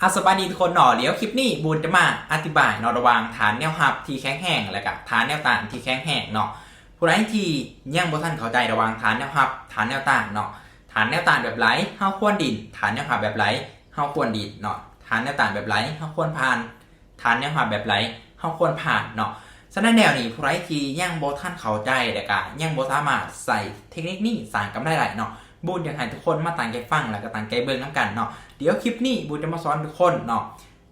ອາ ສະບາຍດີທຸກຄົນເນາະ. ດຽວຄລິບນີ້ບຸນຈະມາອະທິບາຍເນາະ ລະຫວ່າງຖານແນວຮັບທີ່ແຂງແຮງ ແລະກະຖານແນວຕ້ານທີ່ແຂງແຮງເນາະ. ຜູ້ໃດທີ່ຍັງບໍ່ທັນເຂົ້າໃຈລະຫວ່າງຖານແນວຮັບ ຖານແນວຕ້ານເນາະ, ຖານແນວຕ້ານແບບໃດເຮົາຄວນດິນ, ຖານແນວຮັບແບບໃດເຮົາຄວນດິນເນາະ, ຖານແນວຕ້ານແບບໃດເຮົາຄວນຜ່ານ, ຖານແນວຮັບແບບໃດເຮົາຄວນຜ່ານເນາະ. ສະນັ້ນແລ້ວນີ້ ຜູ້ໃດທີ່ຍັງບໍ່ທັນເຂົ້າໃຈ ແລະກະຍັງບໍ່ສາມາດໃຊ້ເທັກນິກນີ້ສ້າງກຳໄລໄດ້ເນາະ, ບຸນຢາກໃຫ້ທຸກຄົນມາຕັ້ງໃຈຟັງ ແລະກະຕັ້ງໃຈເບິ່ງນຳກັນເນາະ. ດຽວຄລິບນີ້ບຸນຈະມາສອນທຸກຄົນເນາະ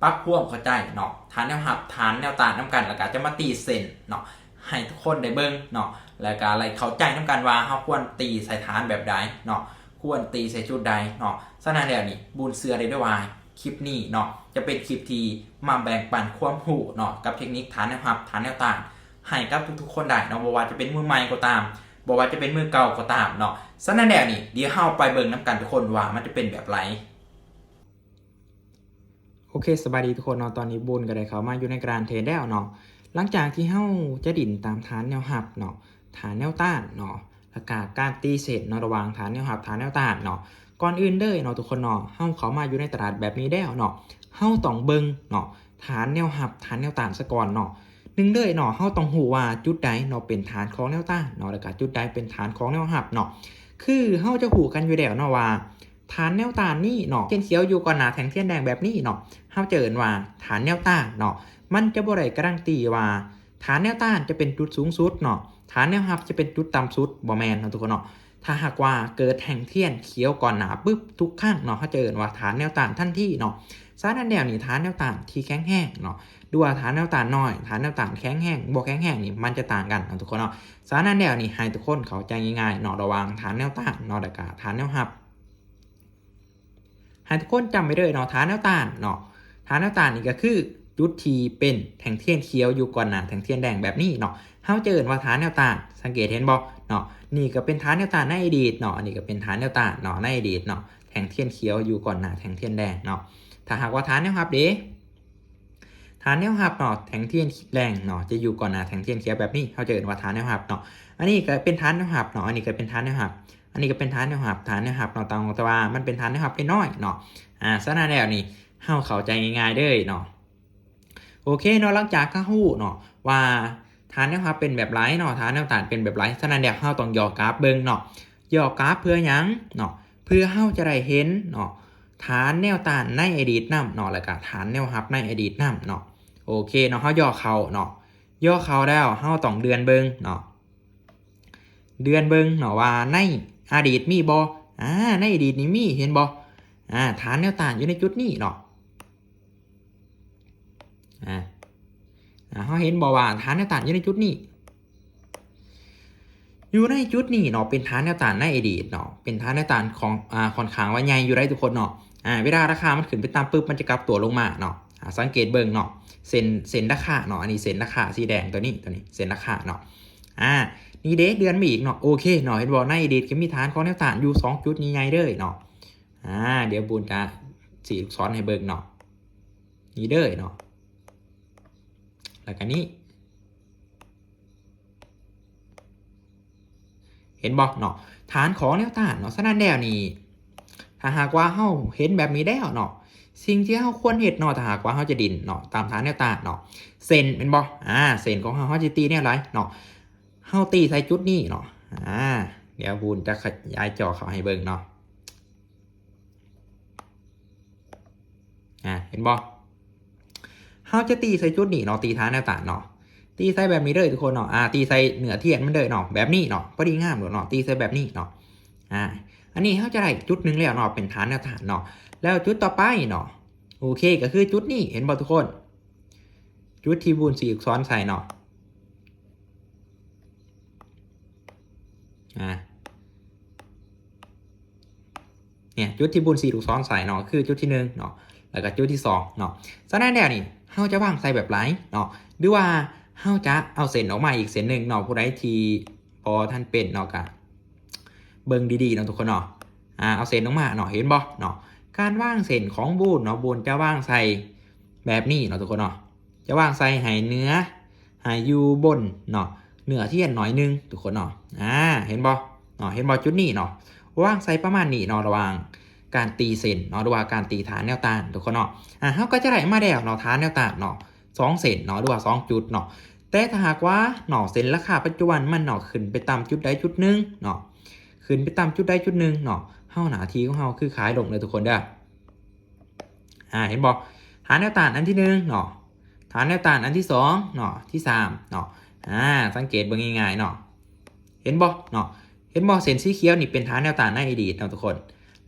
ປັບຄວາມເຂົ້າໃຈເນາະ ຖານແນວຮັບ ຖານແນວຕ້ານນຳກັນ ແລ້ວກະຈະມາຕີເສັ້ນເນາະ ໃຫ້ທຸກຄົນໄດ້ເບິ່ງເນາະ ແລ້ວກະໄດ້ເຂົ້າໃຈນຳກັນວ່າເຮົາຄວນຕີໃສ່ຖານແບບໃດເນາະ ຄວນຕີໃສ່ຈຸດໃດເນາະ. ສະນັ້ນແລ້ວນີ້ ບຸນເຊື່ອໄດ້ເດີວ່າຄລິບນີ້ເນາະ ຈະເປັນຄລິບທີ່ມາແບ່ງປັນຄວາມຮູ້ເນາະ ກັບເທັກນິກຖານແນວຮັບ ຖານແນວຕ້ານ ໃຫ້ກັບທຸກໆຄົນໄດ້ເນາະ, ບໍ່ວ່າຈະເປັນມືໃໝ່ກໍຕາມ ບໍ່ວ່າຈະເປັນມືເກົ່າກໍຕາມເນາະ. ສະນັ້ນແລ້ວນີ້ ດຽວເຮົາໄປເບິ່ງນຳກັນທຸກຄົນວ່າມັນຈະເປັນແບບໃດ. ໂອເຄ ສະບາຍດີທຸກຄົນເນາະ, ຕອນນີ້ບຸນກໍໄດ້ເຂົ້າມາຢູ່ໃນການເທຣດແລ້ວເນາະ. ຫຼັງຈາກທີ່ເຮົາຈະດິນຕາມຖານແນວຮັບເນາະ ຖານແນວຕ້ານເນາະ ແລ້ວກະການຕີເສັ້ນເນາະ ລະຫວ່າງຖານແນວຮັບ ຖານແນວຕ້ານເນາະ, ກ່ອນອື່ນເລີຍເນາະທຸກຄົນເນາະ ເຮົາເຂົ້າມາຢູ່ໃນຕະຫຼາດແບບນີ້ແລ້ວເນາະ ເຮົາຕ້ອງເບິ່ງເນາະ ຖານແນວຮັບ ຖານແນວຕ້ານສາກ່ອນເນາະ. ໜຶ່ງເລີຍເນາະ ເຮົາຕ້ອງຮູ້ວ່າຈຸດໃດເນາະເປັນຖານຂອງແນວຕ້ານເນາະ ແລ້ວກະຈຸດໃດເປັນຖານຂອງແນວຮັບເນາະ. ຄືເຮົາຈະຮູ້ກັນຢູ່ແລ້ວເນາະວ່າ ຖານແນວຕ້ານນີ້ເນາະ ແທ່ງຂຽນຂຽວຢູ່ກ່ອນໜ້າແທ່ງທຽນແດງແບບນີ້ເນາະ ເຮົາຈະເອີ້ນວ່າຖານແນວຕ້ານເນາະ. ມັນຈະບໍ່ໄດ້ກາຣັນຕີວ່າຖານແນວຕ້ານຈະເປັນຈຸດສູງສຸດເນາະ ຖານແນວຮັບຈະເປັນຈຸດຕ່ຳສຸດ ບໍ່ແມ່ນເນາະທຸກຄົນເນາະ. ຖ້າຫາກວ່າເກີດແທ່ງທຽນຂຽວກ່ອນໜ້າປຶບ ທຸກຄັ້ງເນາະ ເຮົາຈະເອີ້ນວ່າຖານແນວຕ້ານທັນທີເນາະ. ສະນັ້ນແລ້ວນີ້ ຖານແນວຕ້ານທີ່ແຂງແຮງເນາະ ຫຼືວ່າຖານແນວຕ້ານນ້ອຍ ຖານແນວຕ້ານແຂງແຮງ ບໍ່ແຂງແຮງນີ້ ມັນຈະຕ່າງກັນເນາະທຸກຄົນເນາະ. ສະນັ້ນແລ້ວນີ້ ໃຫ້ທຸກຄົນເຂົ້າໃຈງ່າຍໆເນາະ ລະຫວ່າງຖານແນວຕ້ານເນາະ ແລ້ວກະຖານແນວຮັບ. ໃຫ້ທຸກຄົນຈຳໄວ້ເດີເນາະ ຖານແນວຕ້ານເນາະ ຖານແນວຕ້ານນີ້ກໍຄືຈຸດທີ່ເປັນແທ່ງທຽນຂຽວຢູ່ກ່ອນໜ້າແທ່ງທຽນແດງແບບນີ້ເນາະ ເຮົາຈະເອີ້ນວ່າຖານແນວຕ້ານ. ສັງເກດເຫັນບໍ່ເນາະ ນີ້ກໍເປັນຖານແນວຕ້ານໃນອະດີດເນາະ ອັນນີ້ກໍເປັນຖານແນວຕ້ານເນາະ ໃນອະດີດເນາະ ແທ່ງທຽນຂຽວຢູ່ກ່ອນໜ້າແທ່ງທຽນແດງເນາະ. ຖ້າຫາກວ່າຖານແນວຮັບເດ ຖານແນວຮັບເນາະ ແທ່ງທຽນແດງເນາະ ຈະຢູ່ກ່ອນໜ້າແທ່ງທຽນຂຽວແບບນີ້ ເຮົາຈະເອີ້ນວ່າຖານແນວຮັບເນາະ. ອັນນີ້ກໍເປັນຖານແນວຮັບເນາະ ອັນນີ້ກໍເປັນຖານແນວຮັບ ອັນນີ້ກໍເປັນຖານແນວຮັບ ຖານແນວຮັບເນາະ ຕ່າງແຕ່ວ່າມັນເປັນຖານແນວຮັບນ້ອຍໆເນາະ. ອາ ສະນັ້ນແລ້ວນີ້ ເຮົາເຂົ້າໃຈງ່າຍໆເດີເນາະ. ໂອເຄເນາະ ຫຼັງຈາກເຮົາຮູ້ເນາະວ່າຖານແນວຮັບເປັນແບບໃດເນາະ ຖານແນວຕ້ານເປັນແບບໃດ ສະນັ້ນແລ້ວເຮົາຕ້ອງຫຍໍ້ກຣາຟເບິ່ງເນາະ ຫຍໍ້ກຣາຟເພື່ອຫຍັງເນາະ ເພື່ອເຮົາຈະໄດ້ເຫັນເນາະ ຖານແນວຕ້ານໃນອະດີດນຳເນາະ ແລ້ວກະຖານແນວຮັບໃນອະດີດນຳເນາະ. ໂອເຄເນາະ ເຮົາຫຍໍ້ເຂົ້າເນາະ ຫຍໍ້ເຂົ້າແລ້ວເຮົາຕ້ອງເລື່ອນເບິ່ງເນາະ ເລື່ອນເບິ່ງເນາະວ່າໃນອະດີດມີບໍ່. ອາ ໃນອະດີດນີ້ມີ ເຫັນບໍ່ ອາ ຖານແນວຕ້ານຢູ່ໃນຈຸດນີ້ເນາະ. ອາ ອາ ເຮົາເຫັນບໍ່ວ່າຖານແນວຕ້ານຢູ່ໃນຈຸດນີ້ ຢູ່ໃນຈຸດນີ້ເນາະ ເປັນຖານແນວຕ້ານໃນອະດີດເນາະ ເປັນຖານແນວຕ້ານຂອງ ອາ ຂ້ອນຂ້າງວ່າໃຫຍ່ຢູ່ໃດ໋ທຸກຄົນເນາະ. ອາ ເວລາລາຄາມັນຂຶ້ນໄປຕ່ຳປຶບ ມັນຈະກັບຕົວລົງມາເນາະ. ອາ ສັງເກດເບິ່ງເນາະ ເສັ້ນ ເສັ້ນລາຄາເນາະ ອັນນີ້ເສັ້ນລາຄາສີແດງຕົວນີ້ ຕົວນີ້ເສັ້ນລາຄາເນາະ. ອາ ນີ້ເດ້ ເລື່ອນມາອີກເນາະ ໂອເຄເນາະ ເຫັນບໍ່ ໃນອະດີດກໍມີຖານຂອງແນວຕ້ານຢູ່ສອງຈຸດໃຫຍ່ໆເລີຍເນາະ. ອາ ດຽວບຸນຈະຊີ້ລູກສອນໃຫ້ເບິ່ງເນາະ ນີ້ເດີເນາະ ແລ້ວກໍນີ້ ເຫັນບໍ່ເນາະ ຖານຂອງແນວຕ້ານເນາະ. ສະນັ້ນແລ້ວນີ້ ຖ້າຫາກວ່າເຮົາເຫັນແບບນີ້ແລ້ວເນາະ ສິ່ງທີ່ເຮົາຄວນເຮັດເນາະ ຖ້າຫາກວ່າເຮົາຈະດິ້ນເນາະ ຕາມຖານແນວຕ້ານເນາະ ເສັ້ນແມ່ນບໍ່ ອາ ເສັ້ນຂອງເຮົາ ເຮົາຈະຕີແນວໃດເນາະ ເຮົາຕີໃສ່ຈຸດນີ້ເນາະ. ອາ ດຽວບຸນຈະຂະຫຍາຍຈໍເຂົ້າໃຫ້ເບິ່ງເນາະ. ອາ ເຫັນບໍ່ ເຮົາຈະຕີໃສ່ຈຸດນີ້ເນາະ ຕີຖານແນວຕ້ານເນາະ ຕີໃສ່ແບບນີ້ເດີທຸກຄົນເນາະ. ອາ ຕີໃສ່ເນື້ອທຽນມັນເດີເນາະ ແບບນີ້ເນາະ ພໍດີງາມໂລດເນາະ ຕີໃສ່ແບບນີ້ເນາະ. ອາ ອັນນີ້ເຮົາຈະໄດ້ຈຸດໜຶ່ງແລ້ວເນາະ ເປັນຖານແນວຕ້ານເນາະ. ແລ້ວຈຸດຕໍ່ໄປເນາະ ໂອເຄ ກໍຄືຈຸດນີ້ ເຫັນບໍ່ທຸກຄົນ ຈຸດທີ່ບຸນຊີ້ລູກສອນໃສ່ເນາະ. ອາ ເນຍ ຈຸດທີ່ບຸນຊີ້ລູກສອນໃສ່ເນາະ ຄືຈຸດທີໜຶ່ງເນາະ ແລ້ວກໍຈຸດທີສອງເນາະ. ສະນັ້ນແລ້ວນີ້ ເຮົາຈະວາງໃສ່ແບບໃດເນາະ ຫຼືວ່າເຮົາຈະເອົາເສັ້ນອອກມາອີກເສັ້ນໜຶ່ງເນາະ. ຜູ້ໃດທີ່ບໍ່ທັນເປັນເນາະ ກະເບິ່ງດີໆເນາະທຸກຄົນເນາະ. ອາ ເອົາເສັ້ນອອກມາເນາະ ເຫັນບໍ່ເນາະ ການວາງເສັ້ນຂອງບຸນເນາະ ບຸນຈະວາງໃສ່ແບບນີ້ເນາະທຸກຄົນເນາະ. ຈະວາງໃສ່ໃຫ້ເໜືອ ໃຫ້ຢູ່ບົນເນາະ ເນື້ອທຽນໜ້ອຍໜຶ່ງທຸກຄົນເນາະ. ອາ ເຫັນບໍ່ເນາະ ເຫັນບໍ່ຈຸດນີ້ເນາະ ວາງໃສ່ປະມານນີ້ເນາະ ລະຫວ່າງ ການຕີເສັ້ນເນາະ ຫຼືວ່າການຕີຖານແນວຕ້ານທຸກຄົນເນາະ. ອາ ເຮົາກໍຈະໄດ້ມາແລ້ວເນາະ ຖານແນວຕ້ານເນາະ ສອງເສັ້ນເນາະ ຫຼືວ່າສອງຈຸດເນາະ. ແຕ່ຖ້າຫາກວ່າເນາະ ເສັ້ນລາຄາປັດຈຸບັນມັນເນາະ ຂຶ້ນໄປຕ່ຳຈຸດໃດຈຸດໜຶ່ງເນາະ ຂຶ້ນໄປຕ່ຳຈຸດໃດຈຸດໜຶ່ງເນາະ ເຮົາ ໜ້າທີ່ຂອງເຮົາຄືຂາຍລົງເດີທຸກຄົນເດີ. ອາ ເຫັນບໍ່? ຖານແນວຕ້ານອັນທີໜຶ່ງເນາະ ຖານແນວຕ້ານອັນທີສອງເນາະ ທີສາມເນາະ. ອາ ສັງເກດເບິ່ງງ່າຍໆເນາະ ເຫັນບໍ່ເນາະ? ເຫັນບໍ່? ເສັ້ນສີຂຽວນີ້ເປັນຖານແນວຕ້ານໃນອະດີດເນາະທຸກຄົນ.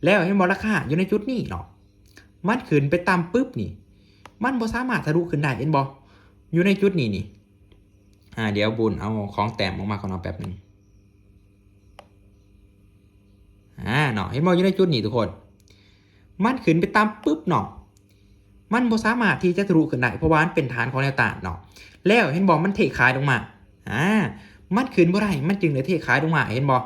ແລ້ວເຫັນບໍ່? ລາຄາຢູ່ໃນຈຸດນີ້ເນາະ ມັນຂຶ້ນໄປຕ່ຳປຶບນີ້ ມັນບໍ່ສາມາດທະລຸຂຶ້ນໄດ້ ເຫັນບໍ່? ຢູ່ໃນຈຸດນີ້ນີ້. ອາ ດຽວບຸນເອົາຂອງແຕ້ມອອກມາກ່ອນເນາະ ແປັບໜຶ່ງ. ອາ ເນາະ ເຫັນບໍ່? ຢູ່ໃນຈຸດນີ້ທຸກຄົນ ມັນຂຶ້ນໄປຕ່ຳປຶບເນາະ ມັນບໍ່ສາມາດທີ່ຈະທະລຸຂຶ້ນໄດ້ ເພາະວ່າມັນເປັນຖານຂອງແນວຕ້ານເນາະ. ແລ້ວເຫັນບໍ່? ມັນເທຂາຍລົງມາ. ອາ ມັນຂຶ້ນບໍ່ໄດ້ ມັນຈຶ່ງໄດ້ເທຂາຍລົງມາ ເຫັນບໍ່?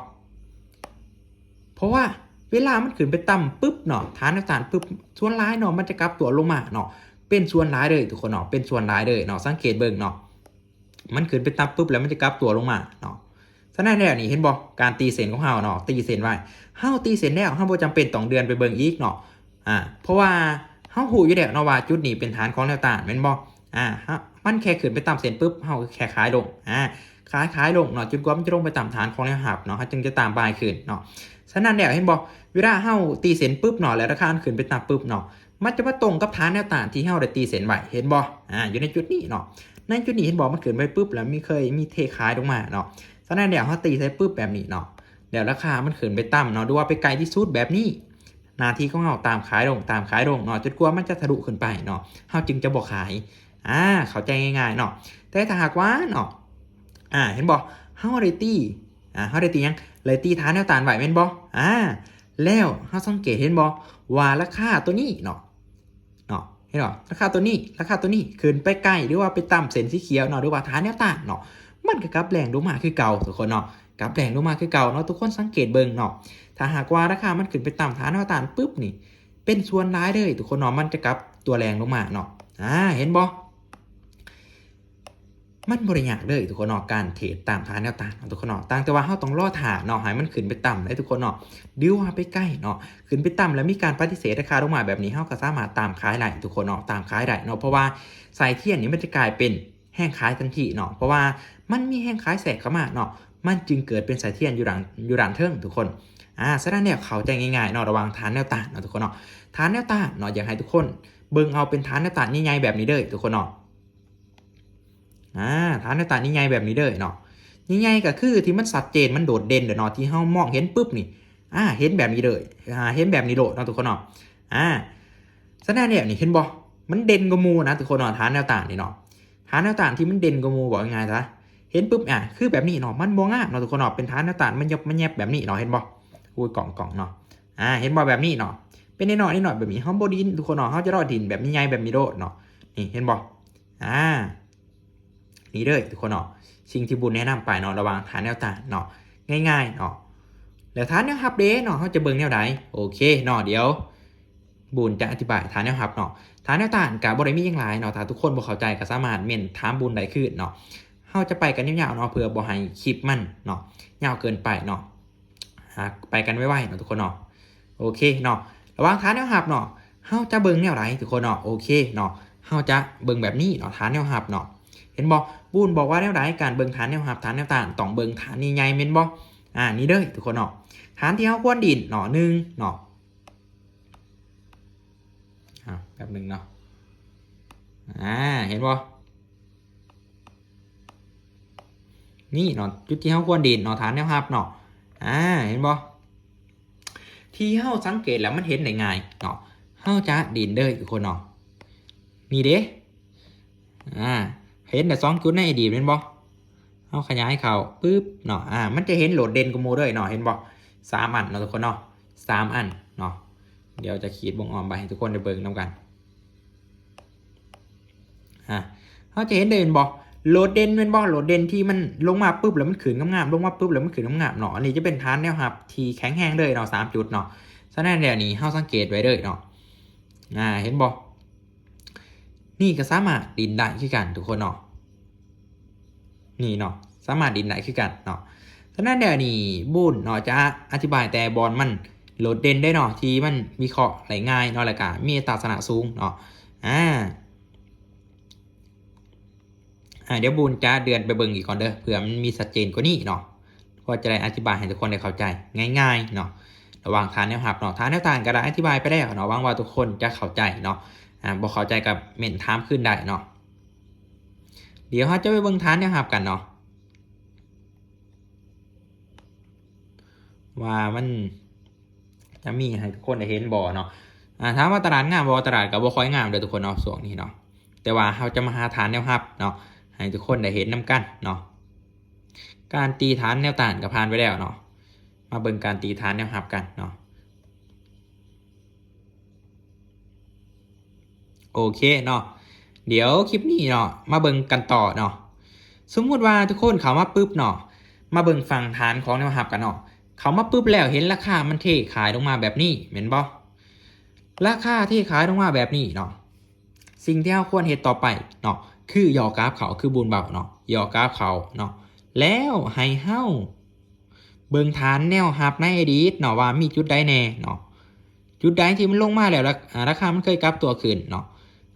ເພາະວ່າເວລາມັນຂຶ້ນໄປຕ່ຳປຶບເນາະ ຖານແນວຕ້ານປຶບ ສ່ວນຫຼາຍເນາະ ມັນຈະກັບຕົວລົງມາເນາະ ເປັນສ່ວນຫຼາຍເລີຍທຸກຄົນເນາະ ເປັນສ່ວນຫຼາຍເລີຍເນາະ. ສັງເກດເບິ່ງເນາະ ມັນຂຶ້ນໄປຕ່ຳປຶບ ແລ້ວມັນຈະກັບຕົວລົງມາເນາະ. ສະນັ້ນແລ້ວນີ້ ເຫັນບໍ່? ການຕີເສັ້ນຂອງເຮົາເນາະ ຕີເສັ້ນໄວ້ ເຮົາຕີເສັ້ນແລ້ວ ເຮົາບໍ່ຈຳເປັນຕ້ອງເລື່ອນໄປເບິ່ງອີກເນາະ. ອາ ເພາະວ່າເຮົາຮູ້ຢູ່ແລ້ວເນາະວ່າຈຸດນີ້ເປັນຖານຂອງແນວຕ້ານ ແມ່ນບໍ່? ອາ ເຮົາ ມັນແຄ່ຂຶ້ນໄປຕ່ຳເສັ້ນປຶບ ເຮົາກໍແຄ່ຂາຍລົງ ອາ ຂາຍ ຂາຍລົງເນາະ ຈົນກວ່າມັນຈະລົງໄປຕ່ຳຖານຂອງແນວຮັບເນາະ ເຮົາຈຶ່ງຈະຕາມບາຍຂຶ້ນເນາະ. ສະນັ້ນແລ້ວ ເຫັນບໍ່? ເວລາເຮົາຕີເສັ້ນປຶບເນາະ ແລ້ວລາຄາມັນຂຶ້ນໄປຕ່ຳປຶບເນາະ ມັນຈະມາຕົງກັບຖານແນວຕ້ານທີ່ເຮົາໄດ້ຕີເສັ້ນໄວ້ ເຫັນບໍ່? ອາ ຢູ່ໃນຈຸດນີ້ເນາະ ໃນຈຸດນີ້ ເຫັນບໍ່? ມັນຂຶ້ນໄປປຶບ ແລ້ວມີ ເຄີຍມີເທຂາຍລົງມາເນາະ. ສະນັ້ນແລ້ວ ເຮົາຕີໃສ່ປຶບແບບນີ້ເນາະ ແລ້ວລາຄາມັນຂຶ້ນໄປຕ່ຳເນາະ ຫຼືວ່າໄປໃກ້ທີ່ສຸດແບບນີ້ ໜ້າທີ່ຂອງເຮົາຕາມຂາຍລົງ ຕາມຂາຍລົງເນາະ ຈົນກວ່າມັນຈະທະລຸຂຶ້ນໄປເນາະ ເຮົາຈຶ່ງຈະບໍ່ຂາຍ. ອາ ເຂົ້າໃຈງ່າຍໆເນາະ. ແຕ່ຖ້າຫາກວ່າເນາະ ອາ ເຫັນບໍ່? ເຮົາໄດ້ຕີ ອາ ເຮົາໄດ້ຕີຫຍັງ? ໄດ້ຕີຖານແນວຕ້ານໄວ້ແມ່ນບໍ່? ອາ ແລ້ວເຮົາສັງເກດເຫັນບໍ່ວ່າລາຄາໂຕນີ້ເນາະ ເນາະ ເຫັນບໍ່? ລາຄາໂຕນີ້ ລາຄາໂຕນີ້ຂຶ້ນໄປໃກ້ ຫຼືວ່າໄປຕ່ຳເສັ້ນສີຂຽວເນາະ ຫຼືວ່າຖານແນວຕ້ານເນາະ ມັນກໍກັບແລ່ງລົງມາຄືເກົ່າທຸກຄົນເນາະ ກັບແລ່ງລົງມາຄືເກົ່າເນາະ. ທຸກຄົນສັງເກດເບິ່ງເນາະ ຖ້າຫາກວ່າລາຄາມັນຂຶ້ນໄປຕ່ຳຖານແນວຕ້ານປຶບນີ້ ເປັນສ່ວນຫຼາຍເລີຍທຸກຄົນເນາະ ມັນຈະກັບຕົວແລ່ງລົງມາເນາະ. ອາ ເຫັນບໍ່? ມັນບໍ່ໄດ້ຍາກເລີຍທຸກຄົນເນາະ ການເທຣດຕາມຖານແນວຕ້ານເນາະທຸກຄົນເນາະ ຕ່າງແຕ່ວ່າເຮົາຕ້ອງລໍຖ້າເນາະ ໃຫ້ມັນຂຶ້ນໄປຕ່ຳເດ້ທຸກຄົນເນາະ ຫຼືວ່າໄປໃກ້ເນາະ ຂຶ້ນໄປຕ່ຳແລ້ວມີການປະຕິເສດລາຄາລົງມາແບບນີ້ ເຮົາກໍສາມາດຕາມຂາຍໄດ້ທຸກຄົນເນາະ ຕາມຂາຍໄດ້ເນາະ ເພາະວ່າສາຍທຽນນີ້ມັນຈະກາຍເປັນແຮງຂາຍທັນທີເນາະ ເພາະວ່າມັນມີແຮງຂາຍແຊກເຂົ້າມາເນາະ ມັນຈຶ່ງເກີດເປັນສາຍທຽນຢູ່ດ້ານ ຢູ່ດ້ານເທິງທຸກຄົນ. ອາ ສະນັ້ນແລ້ວເຂົ້າໃຈງ່າຍໆເນາະ ລະຫວ່າງຖານແນວຕ້ານເນາະທຸກຄົນເນາະ ຖານແນວຕ້ານເນາະ ຢາກໃຫ້ທຸກຄົນເບິ່ງເອົາເປັນຖານແນວຕ້ານໃຫຍ່ໆແບບນີ້ເດີທຸກຄົນເນາະ. ອາ ຖານແນວຕ້ານໃຫຍ່ໆແບບນີ້ເດີເນາະ ໃຫຍ່ໆກໍຄືທີ່ມັນຊັດເຈນ ມັນໂດດເດັ່ນເດີເນາະ ທີ່ເຮົາມອງເຫັນປຶບນີ້ ອາ ເຫັນແບບນີ້ເດີ ອາ ເຫັນແບບນີ້ໂລດເນາະທຸກຄົນເນາະ. ອາ ສະນັ້ນແລ້ວນີ້ ເຫັນບໍ່? ມັນເດັ່ນກວ່າໝູ່ນະທຸກຄົນເນາະ ຖານແນວຕ້ານນີ້ເນາະ ຖານແນວຕ້ານທີ່ມັນເດັ່ນກວ່າໝູ່ ເວົ້າງ່າຍໆຊະ ເຫັນປຶບ ອາ ຄືແບບນີ້ເນາະ ມັນບໍ່ງາມເນາະທຸກຄົນເນາະ ເປັນຖານແນວຕ້ານມາຍົບມາແຍບແບບນີ້ເນາະ ເຫັນບໍ່? ໂອ້ຍ ກ້ອງໆເນາະ ອາ ເຫັນບໍ່? ແບບນີ້ເນາະ ເປັນນ້ອຍໆນ້ອຍໆແບບນີ້ ເຮົາບໍ່ດິນທຸກຄົນເນາະ ເຮົາຈະລໍດິນແບບໃຫຍ່ໆແບບນີ້ໂລດເນາະ ນີ້ ເຫັນບໍ່? ອາ ນີ້ເດີທຸກຄົນເນາະ ສິ່ງທີ່ບຸນແນະນຳໄປເນາະ ລະຫວ່າງຖານແນວຕ້ານເນາະ ງ່າຍໆເນາະ. ແລ້ວຖານແນວຮັບເດເນາະ ເຮົາຈະເບິ່ງແນວໃດ? ໂອເຄເນາະ ດຽວບຸນຈະອະທິບາຍຖານແນວຮັບເນາະ ຖານແນວຕ້ານກະບໍ່ໄດ້ມີຫຍັງຫຼາຍເນາະ ຖ້າທຸກຄົນບໍ່ເຂົ້າໃຈກະສາມາດເມັ້ນຖາມບຸນໄດ້ຄືນເນາະ. ເຮົາຈະໄປກັນຍາວໆເນາະ ເພື່ອບໍ່ໃຫ້ຄລິບມັນເນາະ ຍາວເກີນໄປເນາະ ຫາ ໄປກັນໄວໆເນາະທຸກຄົນເນາະ. ໂອເຄເນາະ ລະຫວ່າງຖານແນວຮັບເນາະ ເຮົາຈະເບິ່ງແນວໃດທຸກຄົນເນາະ? ໂອເຄເນາະ ເຮົາຈະເບິ່ງແບບນີ້ເນາະ ຖານແນວຮັບເນາະ ເຫັນບໍ່? ບູນບອກວ່າແນວໃດ? ການເບິ່ງຖານແນວຮັບ ຖານແນວຕ້ານ ຕ້ອງເບິ່ງຖານໃຫຍ່ໆແມ່ນບໍ່? ອາ ນີ້ເດີທຸກຄົນເນາະ ຖານທີ່ເຮົາຄວນດິນເນາະ ໜຶ່ງເນາະ ອາ ແປັບໜຶ່ງເນາະ ອາ ເຫັນບໍ່? ນີ້ເນາະ ຈຸດທີ່ເຮົາຄວນດີດເນາະ ຖານແນວຮັບເນາະ ອາ ເຫັນບໍ່? ທີ່ເຮົາສັງເກດແລ້ວມັນເຫັນໄດ້ງ່າຍເນາະ ເຮົາຈະດີດເດີທຸກຄົນເນາະ ນີ້ເດ້ ອາ ເຫັນແຕ່ສອງຈຸດໃນອະດີດແມ່ນບໍ່? ເຮົາຂະຫຍາຍເຂົ້າປຶບເນາະ ອາ ມັນຈະເຫັນໂດດເດັ່ນກວ່າໝູ່ເລີຍເນາະ ເຫັນບໍ່? ສາມອັນເນາະທຸກຄົນເນາະ ສາມອັນເນາະ ດຽວຈະຂີດວົງອ້ອມໄປໃຫ້ທຸກຄົນໄດ້ເບິ່ງນຳກັນ. ອາ ເຮົາຈະເຫັນໄດ້ແມ່ນບໍ່? ໂດດເດັ່ນແມ່ນບໍ່? ໂດດເດັ່ນທີ່ມັນລົງມາປຶບແລ້ວມັນຂຶ້ນງາມໆ ລົງມາປຶບແລ້ວມັນຂຶ້ນງາມໆເນາະ ອັນນີ້ຈະເປັນຖານແນວຮັບທີ່ແຂງແຮງເລີຍເນາະ ສາມຈຸດເນາະ. ສະນັ້ນແລ້ວນີ້ເຮົາສັງເກດໄວ້ເລີຍເນາະ ອາ ເຫັນບໍ່? ນີ້ກໍສາມາດດິນໄດ້ຄືກັນທຸກຄົນເນາະ ນີ້ເນາະ ສາມາດດິນໄດ້ຄືກັນເນາະ. ສະນັ້ນແລ້ວນີ້ ບູນເນາະ ຈະອະທິບາຍແຕ່ບ່ອນມັນ ໂດດເດັ່ນເດ້ເນາະ ທີ່ມັນວິເຄາະໄດ້ງ່າຍເນາະ ແລ້ວກະມີອັດຕາຊະນະສູງເນາະ. ອາ ອາ ດຽວບຸນຈະເລື່ອນໄປເບິ່ງອີກກ່ອນເດີ້ ເພື່ອມັນມີຊັດເຈນກວ່ານີ້ເນາະ ເພື່ອຈະໄດ້ອະທິບາຍໃຫ້ທຸກຄົນໄດ້ເຂົ້າໃຈງ່າຍໆເນາະ. ລະຫວ່າງຖານແນວຮັບເນາະ ຖານແນວຕ້ານກໍໄດ້ອະທິບາຍໄປແລ້ວເນາະ ຫວັງວ່າທຸກຄົນຈະເຂົ້າໃຈເນາະ. ອາ ບໍ່ເຂົ້າໃຈກໍເມັ້ນຖາມຄືນໄດ້ເນາະ. ດຽວເຮົາຈະໄປເບິ່ງຖານແນວຮັບກັນເນາະ ວ່າມັນຈະມີໃຫ້ທຸກຄົນໄດ້ເຫັນບໍ່ເນາະ. ອາ ຖາມວ່າຕະຫຼາດງາມບໍ່? ຕະຫຼາດກໍບໍ່ຄ່ອຍງາມເດີ້ທຸກຄົນເນາະ ຊ່ວງນີ້ເນາະ, ແຕ່ວ່າເຮົາຈະມາຫາຖານແນວຮັບເນາະ ໃຫ້ທຸກຄົນໄດ້ເຫັນນຳກັນເນາະ. ການຕີຖານແນວຕ້ານກໍຜ່ານໄປແລ້ວເນາະ, ມາເບິ່ງການຕີຖານແນວຮັບກັນເນາະ. ໂອເຄເນາະ ດຽວຄລິບນີ້ເນາະ ມາເບິ່ງກັນຕໍ່ເນາະ. ສົມມຸດວ່າທຸກຄົນເຂົ້າມາປຶບເນາະ ມາເບິ່ງຝັ່ງຖານຂອງແນວຮັບກັນເນາະ, ເຂົ້າມາປຶບແລ້ວເຫັນລາຄາມັນເທຂາຍລົງມາແບບນີ້ແມ່ນບໍ່? ລາຄາເທຂາຍລົງມາແບບນີ້ເນາະ, ສິ່ງທີ່ເຮົາຄວນເຮັດຕໍ່ໄປເນາະ ຄືຫຍໍ້ກາບເຂົ້າ ຄືບຸນເວົ້າເນາະ ຫຍໍ້ກາບເຂົ້າເນາະ, ແລ້ວໃຫ້ເຮົາ ເບິ່ງຖານແນວຮັບໃນອະດີດເນາະ ວ່າມີຈຸດໃດແດ່ເນາະ, ຈຸດໃດທີ່ມັນລົງມາແລ້ວ ລາ ອາ ລາຄາມັນເຄີຍກັບຕົວຂຶ້ນເນາະ,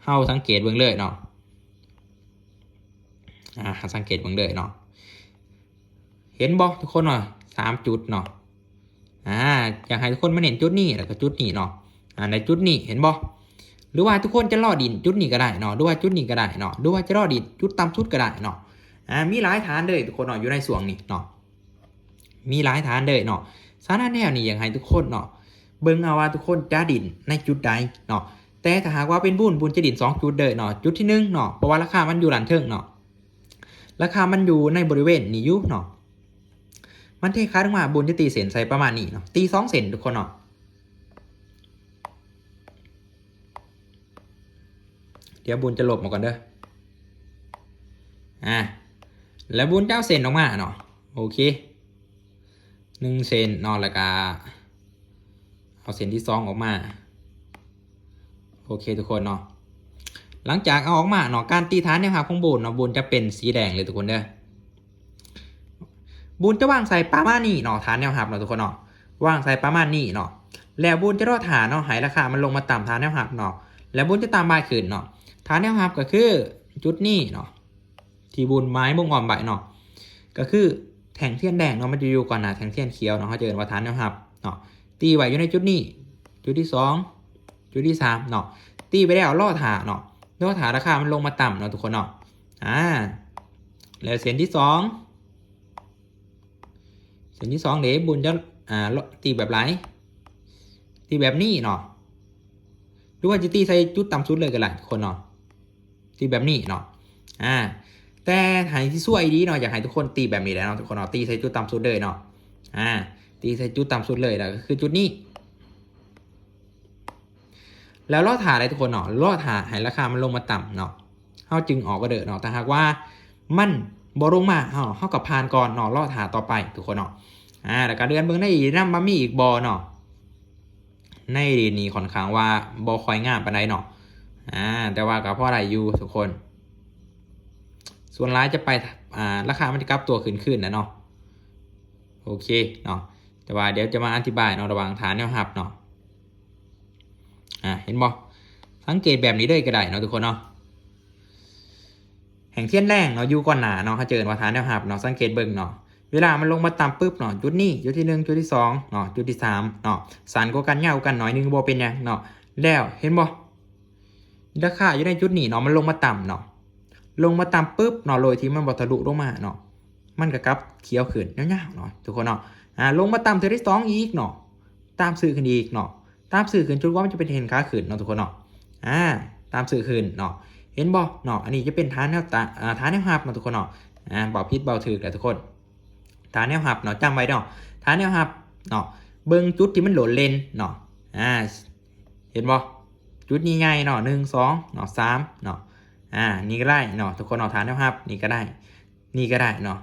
ເຮົາສັງເກດເບິ່ງເລີຍເນາະ. ອາ ເຮົາສັງເກດເບິ່ງເລີຍເນາະ, ເຫັນບໍ່ທຸກຄົນເນາະ ສາມຈຸດເນາະ. ອາ ຢາກໃຫ້ທຸກຄົນມາເນັ້ນຈຸດນີ້ ແລ້ວກໍຈຸດນີ້ເນາະ. ອາ ໃນຈຸດນີ້ເຫັນບໍ່? ຫຼືວ່າທຸກຄົນຈະລໍດິ້ນຈຸດນີ້ກໍໄດ້ເນາະ ຫຼືວ່າຈຸດນີ້ກໍໄດ້ເນາະ ຫຼືວ່າຈະລໍດິ້ນຈຸດຕ່ຳສຸດກໍໄດ້ເນາະ. ອາ ມີຫຼາຍຖານເລີຍທຸກຄົນເນາະ ຢູ່ໃນຊ່ວງນີ້ເນາະ ມີຫຼາຍຖານເລີຍເນາະ. ສະນັ້ນແລ້ວນີ້ ຢາກໃຫ້ທຸກຄົນເນາະ ເບິ່ງເອົາວ່າທຸກຄົນຈະດິ້ນໃນຈຸດໃດເນາະ. ແຕ່ຖ້າຫາກວ່າເປັນບຸນ ບຸນຈະດິ້ນສອງຈຸດເລີຍເນາະ. ຈຸດທີໜຶ່ງເນາະ ເພາະວ່າລາຄາມັນຢູ່ດ້ານເທິງເນາະ, ລາຄາມັນຢູ່ໃນບໍລິເວນນີ້ຢູ່ເນາະ, ມັນເທຂາຍລົງມາ ບຸນຈະຕີເສັ້ນໃສ່ປະມານນີ້ເນາະ, ຕີສອງເສັ້ນທຸກຄົນເນາະ. ດຽວບຸນຈະລົບອອກກ່ອນເດີ້. ອາ ແລ້ວບຸນຈະເອົາເສັ້ນອອກມາເນາະ. ໂອເຄ ໜຶ່ງເສັ້ນເນາະ ແລ້ວກະເອົາເສັ້ນທີສອງອອກມາ. ໂອເຄທຸກຄົນເນາະ, ຫຼັງຈາກເອົາອອກມາເນາະ ການຕີຖານແນວຮັບຂອງບຸນເນາະ ບຸນຈະເປັນສີແດງເລີຍທຸກຄົນເດີ້. ບຸນຈະວາງໃສ່ປະມານນີ້ເນາະ ຖານແນວຮັບເນາະທຸກຄົນເນາະ, ວາງໃສ່ປະມານນີ້ເນາະ. ແລ້ວບຸນຈະລໍຖ້າເນາະ ໃຫ້ລາຄາມັນລົງມາຕາມຖານແນວຮັບເນາະ, ແລ້ວບຸນຈະຕາມບາຍຂຶ້ນເນາະ. ຖານແນວຮັບກໍຄືຈຸດນີ້ເນາະ ທີ່ບຸນໝາຍວົງອ້ອມໄວ້ເນາະ, ກໍຄືແທ່ງທຽນແດງເນາະ ມັນຈະຢູ່ກ່ອນໜ້າແທ່ງທຽນຂຽວເນາະ, ເຮົາຈະເອີ້ນວ່າຖານແນວຮັບເນາະ. ຕີໄວ້ຢູ່ໃນຈຸດນີ້ ຈຸດທີສອງ ຈຸດທີສາມເນາະ, ຕີໄປແລ້ວລໍຖ້າເນາະ, ລໍຖ້າລາຄາມັນລົງມາຕາມເນາະທຸກຄົນເນາະ. ອາ ແລ້ວເສັ້ນທີສອງ ເສັ້ນທີສອງເດ ບຸນຈະ ອາ ຕີແບບໃດ? ຕີແບບນີ້ເນາະ ຫຼືວ່າຈະຕີໃສ່ຈຸດຕ່ຳສຸດເລີຍກໍໄດ້ທຸກຄົນເນາະ, ຕີແບບນີ້ເນາະ. ອາ ແຕ່ໃຫ້ທີ່ຊ່ວຍດີເນາະ ຢາກໃຫ້ທຸກຄົນຕີແບບນີ້ແຫຼະເນາະທຸກຄົນເນາະ, ຕີໃສ່ຈຸດຕ່ຳສຸດເລີຍເນາະ. ອາ ຕີໃສ່ຈຸດຕ່ຳສຸດເລີຍ ແລ້ວກໍຄືຈຸດນີ້ ແລ້ວລໍຖ້າໄດ້ທຸກຄົນເນາະ, ລໍຖ້າໃຫ້ລາຄາມັນລົງມາຕ່ຳເນາະ ເຮົາຈຶ່ງອອກອໍເດີເນາະ. ຖ້າຫາກວ່າມັນບໍ່ລົງມາ ເຮົາ ເຮົາກໍຜ່ານກ່ອນເນາະ, ລໍຖ້າຕໍ່ໄປທຸກຄົນເນາະ. ອາ ແລ້ວກໍເລື່ອນເບິ່ງໃນອີກນຳວ່າມີອີກບໍ່ເນາະ. ໃນອະດີດນີ້ຂ້ອນຂ້າງວ່າບໍ່ຄ່ອຍງາມປານໃດເນາະ, ອາ ແຕ່ວ່າກໍພໍໄດ້ຢູ່ທຸກຄົນ. ສ່ວນຫຼາຍຈະໄປ ອາ ລາຄາມັນຈະກັບຕົວຂຶ້ນຄືນນະເນາະ. ໂອເຄເນາະ, ແຕ່ວ່າດຽວຈະມາອະທິບາຍເນາະ ລະຫວ່າງຖານແນວຮັບເນາະ. ອາ ເຫັນບໍ່? ສັງເກດແບບນີ້ເລີຍກໍໄດ້ເນາະທຸກຄົນເນາະ. ແທ່ງທຽນແດງເນາະ ຢູ່ກ່ອນໜ້າເນາະ ເຮົາຈະເອີ້ນວ່າຖານແນວຮັບເນາະ. ສັງເກດເບິ່ງເນາະ ເວລາມັນລົງມາຕ່ຳປຶບເນາະ, ຈຸດນີ້ ຈຸດທີໜຶ່ງ ຈຸດທີສອງເນາະ, ຈຸດທີສາມເນາະ, ສັ້ນກວ່າກັນ ຍາວກວ່າກັນໜ້ອຍໜຶ່ງ ບໍ່ເປັນຫຍັງເນາະ. ແລ້ວເຫັນບໍ່? ລາຄາຢູ່ໃນຈຸດນີ້ເນາະ ມັນລົງມາຕ່ຳເນາະ, ລົງມາຕ່ຳປຶບເນາະ ໂດຍທີ່ມັນບໍ່ທະລຸລົງມາເນາະ, ມັນກໍກັບຂຽວຂຶ້ນຍາວໆເນາະທຸກຄົນເນາະ. ອາ ລົງມາຕ່ຳເທື່ອທີສອງອີກເນາະ, ຕາມຊື້ຂຶ້ນອີກເນາະ, ຕາມຊື້ຂຶ້ນຈົນກວ່າມັນຈະເປັນເທຣນຂາຂຶ້ນເນາະທຸກຄົນເນາະ. ອາ ຕາມຊື້ຂຶ້ນເນາະ, ເຫັນບໍ່ເນາະ? ອັນນີ້ຈະເປັນຖານແນວຕາ ອາ ຖານແນວຮັບເນາະທຸກຄົນເນາະ. ອາ ເວົ້າຜິດເວົ້າຖືກແຫຼະທຸກຄົນ, ຖານແນວຮັບເນາະ ຈຳໄວ້ເນາະ, ຖານແນວຮັບເນາະ. ເບິ່ງຈຸດທີ່ມັນໂດດເດັ່ນເນາະ, ອາ ເຫັນບໍ່? ຈຸດນີ້ໃຫຍ່ເນາະ ໜຶ່ງ ສອງເນາະ ສາມເນາະ. ອາ ນີ້ກໍໄດ້ເນາະທຸກຄົນເນາະ, ຖານແນວຮັບນີ້ກໍໄດ້ ນີ້ກໍໄດ້ເນາະ.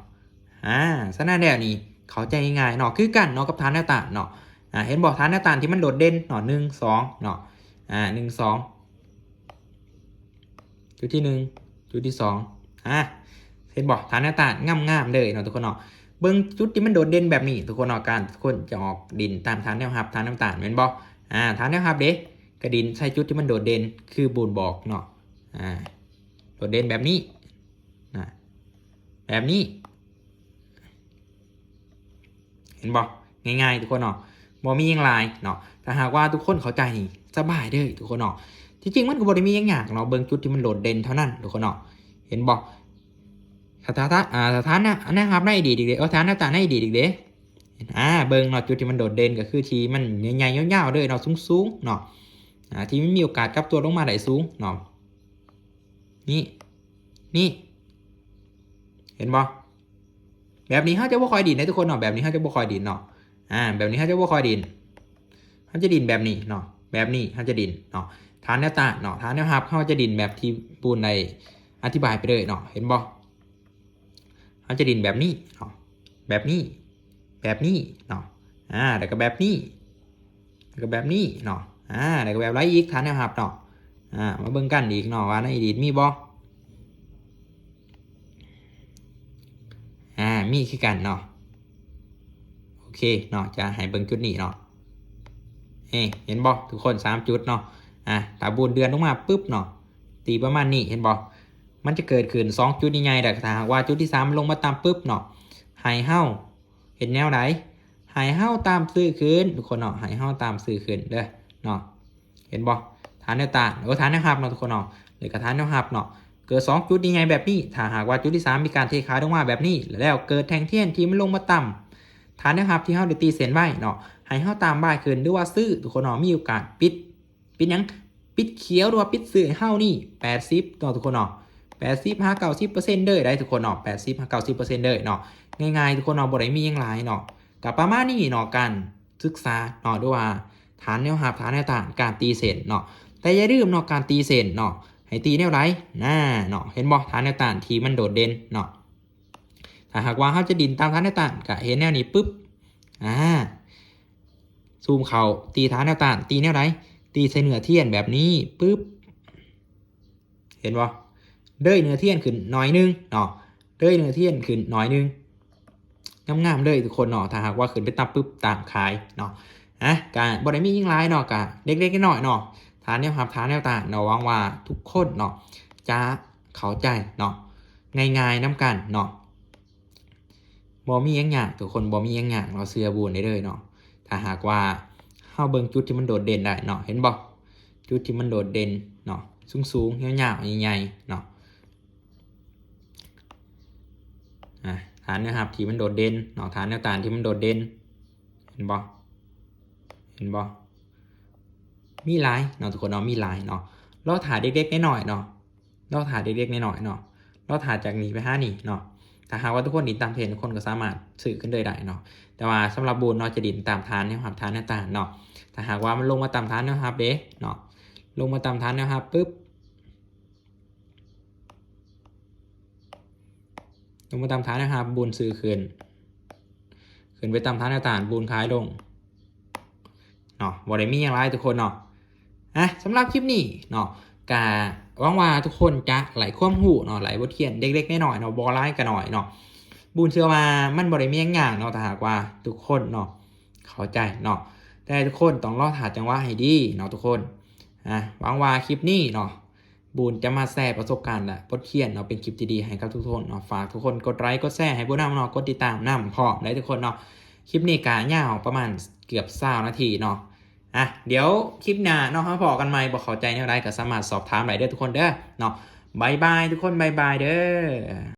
ອາ ສະນັ້ນແລ້ວນີ້ເຂົ້າໃຈງ່າຍເນາະ, ຄືກັນເນາະກັບຖານແນວຕ້ານເນາະ. ອາ ເຫັນບໍ່? ຖານແນວຕ້ານທີ່ມັນໂດດເດັ່ນເນາະ ໜຶ່ງ ສອງເນາະ, ອາ ໜຶ່ງ ສອງ ຈຸດທີໜຶ່ງ ຈຸດທີສອງ. ອາ ເຫັນບໍ່? ຖານແນວຕ້ານງາມໆເລີຍເນາະທຸກຄົນເນາະ. ເບິ່ງຈຸດທີ່ມັນໂດດເດັ່ນແບບນີ້ທຸກຄົນເນາະ, ການທຸກຄົນຈະອອກດິນຕາມທານແນວຮັບ, ທານແນວຕ້ານ ແມ່ນບໍ່? ອາ ທານແນວຮັບເດ້ ກະດິນໃສ່ຈຸດທີ່ມັນໂດດເດັ່ນ ຄືບູນບອກເນາະ. ອາ ໂດດເດັ່ນແບບນີ້ນະ ແບບນີ້ ເຫັນບໍ່? ງ່າຍໆ ທຸກຄົນເນາະ, ບໍ່ມີຫຍັງຫຼາຍເນາະ. ຖ້າຫາກວ່າທຸກຄົນເຂົ້າໃຈນີ້ ສະບາຍເດີ້ທຸກຄົນເນາະ. ທີ່ຈິງມັນກໍບໍ່ໄດ້ມີຫຍັງຍາກເນາະ, ເບິ່ງຈຸດທີ່ມັນໂດດເດັ່ນເທົ່ານັ້ນທຸກຄົນເນາະ. ເຫັນບໍ່? ຖ້າ ຖ້າ ຖ້າ ອາ ຖ້າຖານແນວຮັບໃນອະດີດອີກເດ້, ເອີ ຖານແນວຕ້ານໃນອະດີດອີກເດ້. ອາ ເບິ່ງເນາະ, ຈຸດທີ່ມັນໂດດເດັ່ນກໍຄືທີ່ມັນໃຫຍ່ໆ ຍາວໆ ເລີຍເນາະ, ສູງໆ ເນາະ, ອາ ທີ່ມັນມີໂອກາດກັບຕົວລົງມາໄດ້ສູງເນາະ. ນີ້ ນີ້ ເຫັນບໍ່? ແບບນີ້ເຮົາຈະບໍ່ຄ່ອຍດິນເດ້ທຸກຄົນເນາະ, ແບບນີ້ເຮົາຈະບໍ່ຄ່ອຍດິນເນາະ. ອາ ແບບນີ້ເຮົາຈະບໍ່ຄ່ອຍດິນ, ເຮົາຈະດິນແບບນີ້ເນາະ, ແບບນີ້ເຮົາຈະດິນເນາະ. ຖານແນວຕ້ານເນາະ, ຖານແນວຮັບ ເຮົາຈະດິນແບບທີ່ປູນໄດ້ອະທິບາຍໄປເລີຍເນາະ, ເຫັນບໍ່? ເຮົາຈະດິນແບບນີ້ເນາະ, ແບບນີ້ ແບບນີ້ເນາະ, ອາ ແລ້ວກໍແບບນີ້ ແລ້ວກໍແບບນີ້ເນາະ, ອາ ແລ້ວກໍແບບໃດອີກ? ຖານແນວຮັບເນາະ. ອາ ມາເບິ່ງກັນອີກເນາະ ວ່າໃນອະດີດມີບໍ່? ອາ ມີຄືກັນເນາະ. ໂອເຄເນາະ, ຈະໃຫ້ເບິ່ງຈຸດນີ້ເນາະ. ເອີ ເຫັນບໍ່ທຸກຄົນ? ສາມຈຸດເນາະ. ອາ ຖ້າບູນເດືອນລົງມາປຶບເນາະ, ຕີປະມານນີ້ ເຫັນບໍ່? ມັນຈະເກີດຂຶ້ນສອງຈຸດໃຫຍ່ໆ ແລ້ວ ຖ້າຫາກວ່າຈຸດທີສາມມັນລົງມາຕ່ຳປຶບເນາະ, ໃຫ້ເຮົາເຮັດແນວໃດ? ໃຫ້ເຮົາຕາມຊື້ຄືນທຸກຄົນເນາະ, ໃຫ້ເຮົາຕາມຊື້ຄືນເດີ້ເນາະ. ເຫັນບໍ່? ຖານແນວຕ້ານ ໂອ ຖານແນວຮັບເນາະທຸກຄົນເນາະ, ແລ້ວກໍຖານແນວຮັບເນາະ. ເກີດສອງຈຸດໃຫຍ່ໆແບບນີ້, ຖ້າຫາກວ່າຈຸດທີສາມມີການເທຂາຍລົງມາແບບນີ້ ແລ້ວເກີດແທ່ງທຽນທີ່ມັນລົງມາຕ່ຳ ຖານແນວຮັບທີ່ເຮົາໄດ້ຕີເສັ້ນໄວ້ເນາະ, ໃຫ້ເຮົາຕາມບາຍຂຶ້ນ ຫຼືວ່າຊື້ທຸກຄົນເນາະ, ມີໂອກາດປິດ ປິດຫຍັງ? ປິດຂຽວ ຫຼືວ່າປິດຊື້ໃຫ້ເຮົານີ້ ແປດສິບເນາະທຸກຄົນເນາະ, ແປດສິບຫາເກົ້າສິບເປີເຊັນເດີ້ໄດ໋ທຸກຄົນເນາະ, ແປດສິບຫາເກົ້າສິບເປີເຊັນເດີ້ເນາະ. ງ່າຍໆ ທຸກຄົນເນາະ, ບໍ່ໄດ້ມີຫຍັງຫຼາຍເນາະ, ກໍປະມານນີ້ເນາະ ການສຶກສາເນາະ ຫຼືວ່າຖານແນວຮັບ ຖານແນວຕ້ານ ການຕີເສັ້ນເນາະ. ແຕ່ຢ່າລືມເນາະ ການຕີເສັ້ນເນາະ ໃຫ້ຕີແນວໃດ? ນາ ເນາະ ເຫັນບໍ່? ຖານແນວຕ້ານທີ່ມັນໂດດເດັ່ນເນາະ. ຖ້າຫາກວ່າເຮົາຈະດິນຕາມຖານແນວຕ້ານ ກະເຫັນແນວນີ້ປຶບ ອາ ຊູມເຂົ້າ ຕີຖານແນວຕ້ານ ຕີແນວໃດ? ຕີໃສ່ເນື້ອທຽນແບບນີ້ປຶບ ເຫັນບໍ່? ເດີຍເນື້ອທຽນຂຶ້ນໜ້ອຍໜຶ່ງເນາະ, ເດີຍເນື້ອທຽນຂຶ້ນໜ້ອຍໜຶ່ງ ງາມໆ ເລີຍທຸກຄົນເນາະ. ຖ້າຫາກວ່າຂຶ້ນໄປຕ່ຳປຶບ ຕາມຂາຍເນາະ. ອາ ກະບໍ່ໄດ້ມີຫຍັງຫຼາຍເນາະ, ກະເລັກໆ ນ້ອຍໆ ເນາະ, ຖານແນວຮັບ ຖານແນວຕ້ານເນາະ. ຫວັງວ່າທຸກຄົນເນາະ ຈະເຂົ້າໃຈເນາະ, ງ່າຍໆ ນຳກັນເນາະ. ບໍ່ມີຫຍັງຍາກທຸກຄົນ, ບໍ່ມີຫຍັງຍາກເນາະ, ເຊື່ອບຸນໄດ້ເລີຍເນາະ. ຖ້າຫາກວ່າເຮົາເບິ່ງຈຸດທີ່ມັນໂດດເດັ່ນໄດ້ເນາະ, ເຫັນບໍ່? ຈຸດທີ່ມັນໂດດເດັ່ນເນາະ, ສູງໆ ຍາວໆ ໃຫຍ່ໆ ເນາະ. ອາ ຖານແນວຮັບທີ່ມັນໂດດເດັ່ນເນາະ, ຖານແນວຕ້ານທີ່ມັນໂດດເດັ່ນ ເຫັນບໍ່? ເຫັນບໍ່? ມີຫຼາຍເນາະທຸກຄົນເນາະ, ມີຫຼາຍເນາະ. ລໍຖ້າເລັກໆ ນ້ອຍໆ ເນາະ. ລໍຖ້າເລັກໆ ນ້ອຍໆ ເນາະ, ລໍຖ້າຈາກນີ້ໄປຫານີ້ເນາະ. ຖ້າຫາກວ່າທຸກຄົນດິນຕາມເທຣນ ທຸກຄົນກໍສາມາດຊື້ຂຶ້ນເລີຍໄດ້ເນາະ. ແຕ່ວ່າສຳລັບບຸນເນາະ ຈະດິນຕາມຖານແນວຮັບ ຖານແນວຕ້ານເນາະ. ຖ້າຫາກວ່າມັນລົງມາຕາມຖານແນວຮັບເດ້ເນາະ, ລົງມາຕາມຖານແນວຮັບປຶບ ລົງມາຕາມຖານແນວຮັບ ບຸນຊື້ຂຶ້ນ, ຂຶ້ນໄປຕາມຖານແນວຕ້ານ ບຸນຂາຍລົງເນາະ. ບໍ່ໄດ້ມີຫຍັງຫຼາຍທຸກຄົນເນາະ. ອະ ສຳລັບຄລິບນີ້ເນາະ ກະຫວັງວ່າທຸກຄົນຈະໄດ້ຄວາມຮູ້ເນາະ, ໄດ້ບົດຮຽນເລັກໆ ນ້ອຍໆ ເນາະ, ບໍ່ຫຼາຍກໍໜ້ອຍເນາະ. ບຸນເຊື່ອວ່າມັນບໍ່ໄດ້ມີຫຍັງຍາກເນາະ, ຖ້າຫາກວ່າທຸກຄົນເນາະ ເຂົ້າໃຈເນາະ. ແຕ່ທຸກຄົນຕ້ອງລໍຖ້າຈັງຫວະໃຫ້ດີເນາະທຸກຄົນ. ອະ ຫວັງວ່າຄລິບນີ້ເນາະ ບຸນຈະມາແຊປະສົບການ ແລະ ບົດຮຽນເນາະ ເປັນຄລິບທີ່ດີໃຫ້ກັບທຸກຄົນເນາະ. ຝາກທຸກຄົນກົດໄລ ກົດແຊໃຫ້ບຸນນຳເນາະ, ກົດຕິດຕາມນຳພ້ອມໄດ້ທຸກຄົນເນາະ. ຄລິບນີ້ກະຍາວປະມານເກືອບຊາວນາທີເນາະ. ອະ ດຽວຄລິບໜ້າເນາະ ເຮົາພໍ້ກັນໃໝ່, ບໍ່ເຂົ້າໃຈແນວໃດກໍສາມາດສອບຖາມໄດ້ເດີທຸກຄົນເດີເນາະ. ບາຍບາຍທຸກຄົນ, ບາຍບາຍເດີ.